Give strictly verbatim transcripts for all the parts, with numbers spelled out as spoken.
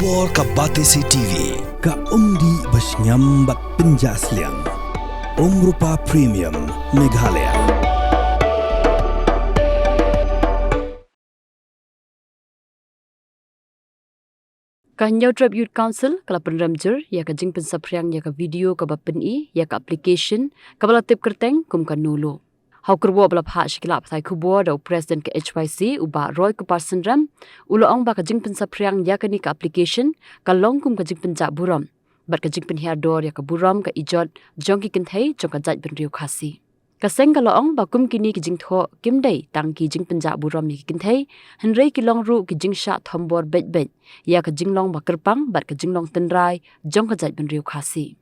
Or ka Batesi T V, ka umdih ba shngiam bad pynjah sliang. Umrupa Premium, Meghalaya. Ka Hynñiewtrep Youth Council ka la pynrem jur ïa ka jingpynsaphriang ïa ka video kaba pyni ïa ka application kaba la tip kyrteng kum ka Nolo. Ha u kyrwoh ba la phah sha ki lad pathai khubor da u President ka H Y C, u Bah Roy Kupar Synrem, u la ong ba ka jingpynsaphriang ïa kane ka application ka long kum ka jingpynjah burom bad ka jingpynhiar dor ïa ka burom ka ijot jong ki kynthei jong ka jaitbynriew Khasi. Ka seng ka la ong ba kum kine ki jingthoh kim dei tang ki jingpynjah burom ïa ki kynthei, hynrei ki long ruh ki jingshah thombor beit beit ïa ka jinglong ba kyrpang bad ka jinglong tynrai jong ka jaitbynriew Khasi.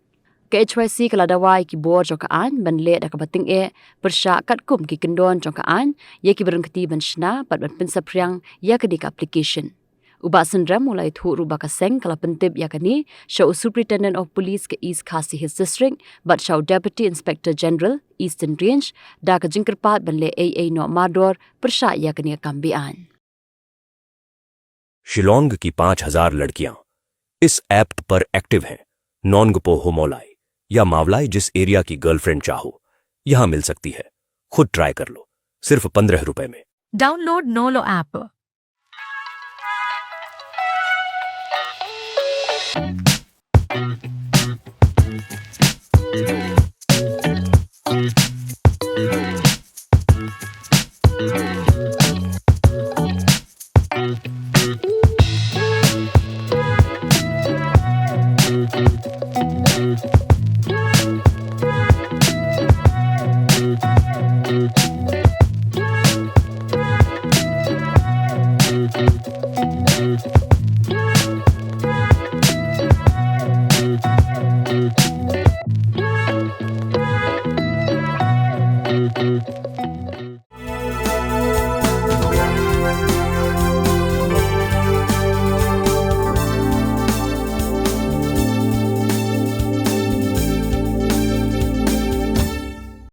Ka H Y C ka la dawa ïa ki bor jong ka aiñ ban leh da kaba tyngeh pyrshah katkum ki kyndon jong ka aiñ ïa ki ba rung kti ban shna bad ban pynsaphriang ïa kane ka application. U Bah Synrem u la ïathuh ruh ba ka seng ka la pyntip ïa kane sha u Superintendent of Police ka East Khasi Hills District bad sha u Deputy Inspector General, Eastern Range, da ka jingkyrpad ban leh ei ei noh mardor pyrshah ïa kane ka kam be-aiñ. शिलोंग की पाँच हज़ार लड़कियां इस ऐप पर एक्टिव हैं। नोंगपो होमोलाई या मावलाई, जिस एरिया की गर्लफ्रेंड चाहो, यहां मिल सकती है। खुद ट्राई कर लो, सिर्फ पन्द्रह रुपए में। Download Nolo app.